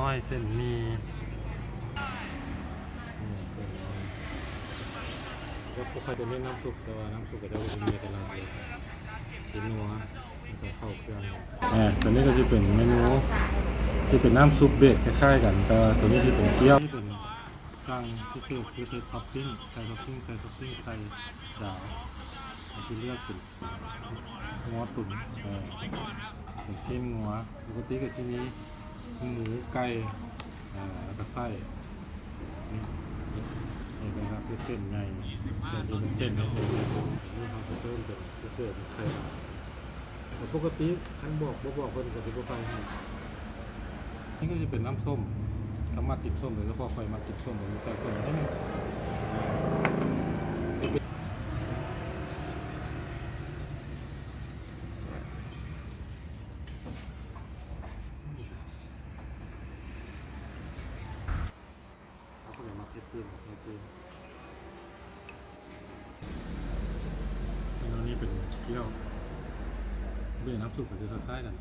ອ້ອຍ ເສັ້ນໝີ່ ນີ້ເສັ້ນໝີ່ ແລ້ວພວກຂ້ອຍຈະເນັ້ນນ້ຳຊຸບ ແຕ່ວ່ານ້ຳຊຸບເຂົາເຈົ້າກໍຈະມີແຕ່ລະຊີ້ນງົວ ແລ້ວກໍເຂົ້າເຄື່ອງ. ອາ ຕົວນີ້ກໍຊິເປັນເມນູທີ່ເປັນນ້ຳຊຸບເບສຄ້າຍໆກັນ ແຕ່ວ່າຕົວນີ້ຊິເປັນກ້ຽວ ເປັນສັ່ງພິເສດ ຄືໃສ່ທັອບປິ້ງ ໃສ່ທັອບປິ້ງ ໃສ່ທັອບປິ້ງ ໃສ່ດາວ ເຮົາຊິເລືອກເປັນ ງົວຕຸນ ເອີ ເປັນຊີ້ນງົວ ປົກກະຕິກໍຊິມີໝູ ໄກ່ ເອີ ແລ້ວກໍໄສ້ ນີ້ ນີ້ເປັນເສັ້ນໃຫຍ່ ເສັ້ນທີ່ເປັນເສັ້ນ ນີ້ເຮົາຈະເພີ່ມເປັນພິເສດເປັນໄຂ່ ແຕ່ປົກກະຕິຄັນບອກ ບໍ່ບອກເພິ່ນກໍຊິບໍ່ໃສ່ໃຫ້. ນີ້ກໍຊິເປັນນ້ຳສົ້ມ ຖ້າມັກກິນສົ້ມ ໂດຍສະເພາະຂ້ອຍມັກກິນສົ້ມ ກໍຊິໃສ່ສົ້ມໜ້ອຍໜຶ່ງ. ເອົາຜູ້ໃດມັກເຜັດຕື່ມກໍໃສ່ຕື່ມ. ແລ້ວນີ້ເປັນກ້ຽວ ເບສນ້ຳຊຸບກໍຊິຄ້າຍໆກັນ.